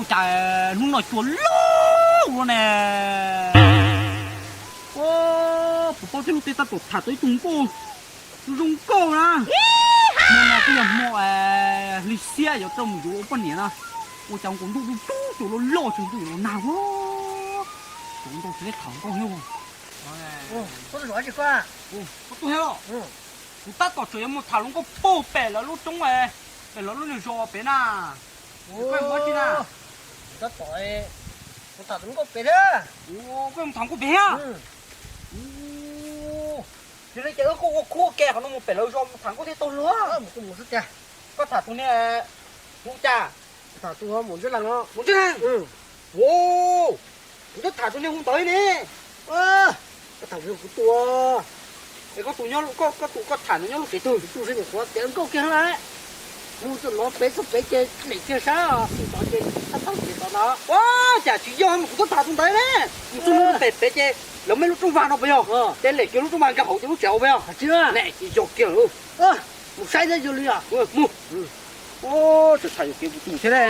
Cas hnub no cua loj ua luaj ne. Puas paub tej lub teb tab tom tham tau ib tug nkauj zoo nkauj na. Hmo no twb yog hmo hli xiab yuav rau mus yuav ua poj niam na. Ua cas nkaus ntuj rub rub cua loj loj tsis ntuj los nag ua. Tsis ntaus tsis teb tham nkauj thiab. Koj tuaj thiab los? Kuv tab tom tseem yuav mus tham hluas nkauj puag pem lawv lub roob, pem lawv lub niag zos pem na. Koj mus ua dab tsi na? Kuv tab tom, kuv tham tus nkauj pem thiab. Koj mus tham nkauj pem thiab? Yog li ces wb kuj ua khub ua ke qhov no mus pem lawv zos mus tham nkauj thiaj tau luag. Mus kuj mus xwb tiag. Koj tham tus niag hu cas? Tham tus Maum Ntsej Lees os. Maum Ntsej Lees? Kuv twb tham tus niag hu ntawd ne. Koj tham tus kuv tus, es koj tus, koj tus koj tham nws nyob lub tsev twg? Tus sab nyuam qhuav tiav nkauj kiag na. Mus txog no pem txog pem ces lem kiag sab tod ces thab thab ces tod ntag. Ua cas tsis yog, kuv twb tham tus ntawd ne. Mus txog no pem pem ces lawv muaj lub rooj vag no puas yog? Ces lem kiag lub rooj vag nkag hauv ces lub tsev hauv puas yog? Tsis yog kiag. Mus saib thiab yog li os. Mus. Ua, tseem tham yuam kev kuv tus thiab ne.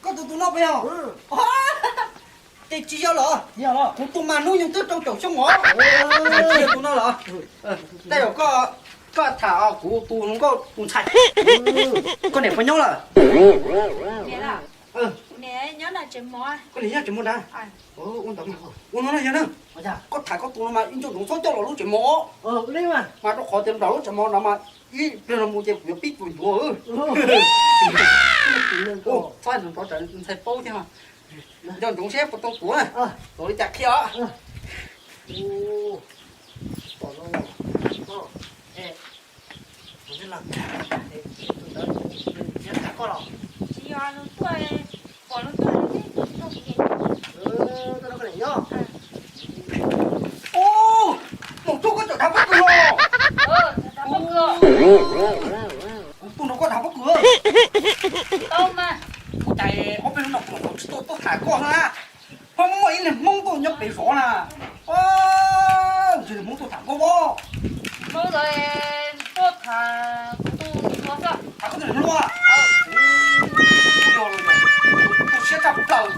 Koj tus tus no puas yog? Ces tsis yog los? Kuv tus mas hnub nyoog twb rau caum xyoo os. Tsis yog tus no los? Tej zaum koj tham kuv tus hluas nkauj tus ntxhais. Koj niam puas nyob lawm? Kuv niam nyob tsev mov. Koj niam nyob tsev mov ntag. Ua ntawd mas ua no na yog na. Koj tham koj tus no mas ib ncauj ntsoov txhob coj los lub tsev mov. Mas rau qhov tias nram lub tsev mov no mas ib pliag no mus ces kuv yuav pib tus ncuav. Txhob nrov ntxhais paub thiab. Nco ntsoov seb puas tau tuav na. Tuav li cas qhia os. Tsis yog luag tuaj, pom luag tuaj. Ub, Maum Txuj, koj tseem dhav pob kws los? Kuv tuaj nrog koj dhav pob kws. Ua cas ob peb hnub no kuv tsis tau tuaj tham koj na. Ho muaj ib niag Hmoob tuaj nyob pem zov na. Ua, niag Hmoob tuaj tham koj os. Tham koj tus niam hluas. Tus siab tshaj plaws.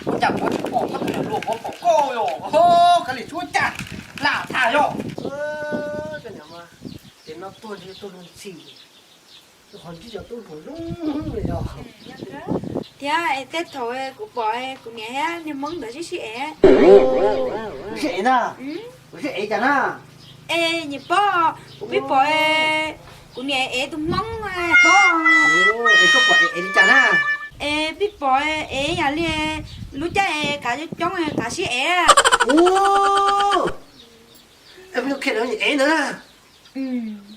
Ua cas kuv tsis pom koj tus niam hluas, kuv pom koj yom. Kav liam, tsis ua cas, lam tham yom. Ces no tuag ntshe tuag luag ntxhi, qhov ntsej cov tub hluas zoo li os. Thiab tej thaum kuv pom kuv niam thiab niag Hmoob ntawd sib sib ev. Sib ev na? Sib ev cas na? Es niam pog, kuv pib pom kuv niam ev tus Hmoob pog. Es koj pom ev li cas na? Es pib pom ev yam li lub caij kav coob coob kav sib ev. Ub, es kuv niam khem ev ntawd na.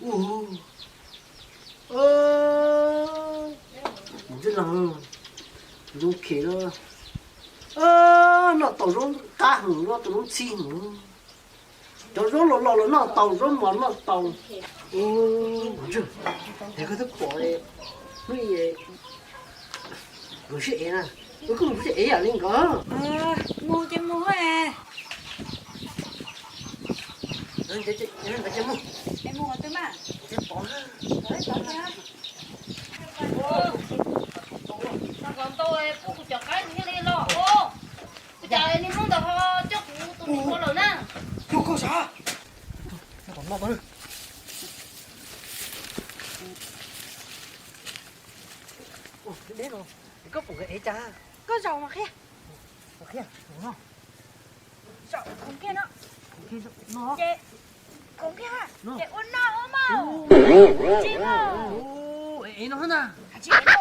Ub, Maum Ntsej Lees, zoo khem los. Noj tau zaub qab heev, noj tau zaub ntxhib heev. Cov zaub los los los noj tau, zaub mos noj tau. Ub, Maum Ntsej, es koj twb pom hnub ib nkawd sib ev na, koj mus sib ev yam li nkawd. Mus ces mus. Ua cas niag Hmoob ntawd ho coj kuv tus niam hluas lawm na? Yog koj sav. Koj pom nkawd ev cas? Koj zaum mas qhia. Zaum khoom kiag no. Ces khoom kiag, ces ua no ua mas. Tsis mas. Ev no na. Tsis ev no.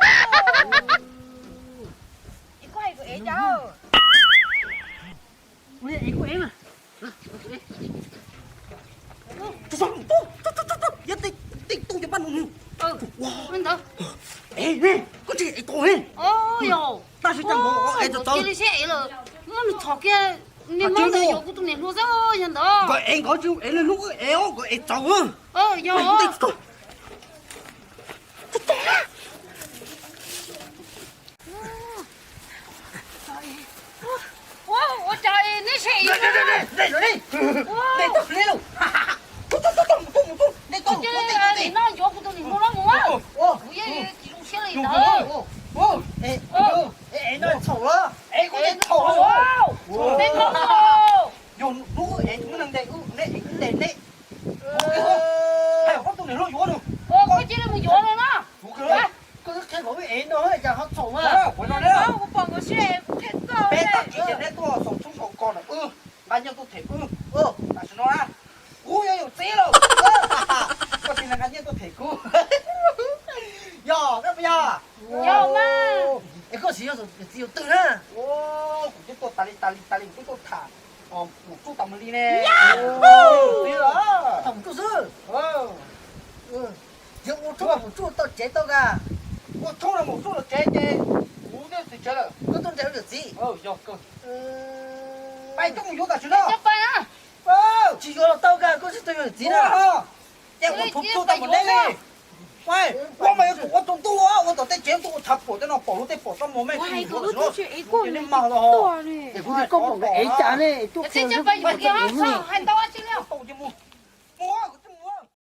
Es koj hais kuv ev cas? Ev kuv ev mas. Yog tej tub cov paj nus nus. Ev ne, koj tsis ev tau ne. Tab sis cas nkawd ev txawv txawv li seb ev lawm. Muab nws txhom kiag, niag Hmoob ntawd yuav kuv tus niam hluas xwb yog ntawd. Nkawd ev nkawd tsis ev li hnub wb ev os, nkawd ev txawv. Yog. Ua, nej tau li lawm. Tus twg mus tus, tus twg mus tus, nej tau, tus twg mus tus. Nim no yuav kuv tus niam hluas no mus. Kuv yeej tsis zoo siab li ntawd. Es no txhaum los, es kuv txhaum los. Yog hnub es kuv neeg ntes wb, neb es kuv ntes neb. Hais koj tus niam hluas yuav nws. Koj cia li mus yuav nws no. Koj twb qhia kom wb ev no cas ho txhaum mas. Peb tag kis ces neb tuaj saum tshoob saum kos ntawm wb, nqa nyiaj tuaj them wb. Tam sim no na, kuv yog yawm txiv lawm. Koj tsis nqa nyiaj tuaj them kuv. Yog koj puas yog? Yog mas. Es koj tsis yog yawm txiv yawg twg na? Kuv twb tuaj tas li tas li tas li kuv twb tuaj tham Maum Tsuj tas mus li ne. Yawm txiv lawm. Tham Maum Tsuj xwb. Yog ua tshoob Maum Tsuj tau tsev tau ka. Ua tshoob los Maum Tsuj tau tsev ces kuv twb txiv tsev lawm. Koj tuaj nrhiav yawm txiv. Yog kawg. Pais coj mus yuav tam sim no. Tsis yuav los tau ka, koj tsis tau yawm txiv na. Ces ua tshoob Tsuj tau mus neb li. Ua mas yuav tsum ua tsaus ntuj, ua tom tej tsev tuaj ua tshav puam tej no pom luag tej pom txoj muag me kuj mus yuav tam sim no. Kuv twb koj pom nkawd ev cas ne, tuaj qhia tau mus.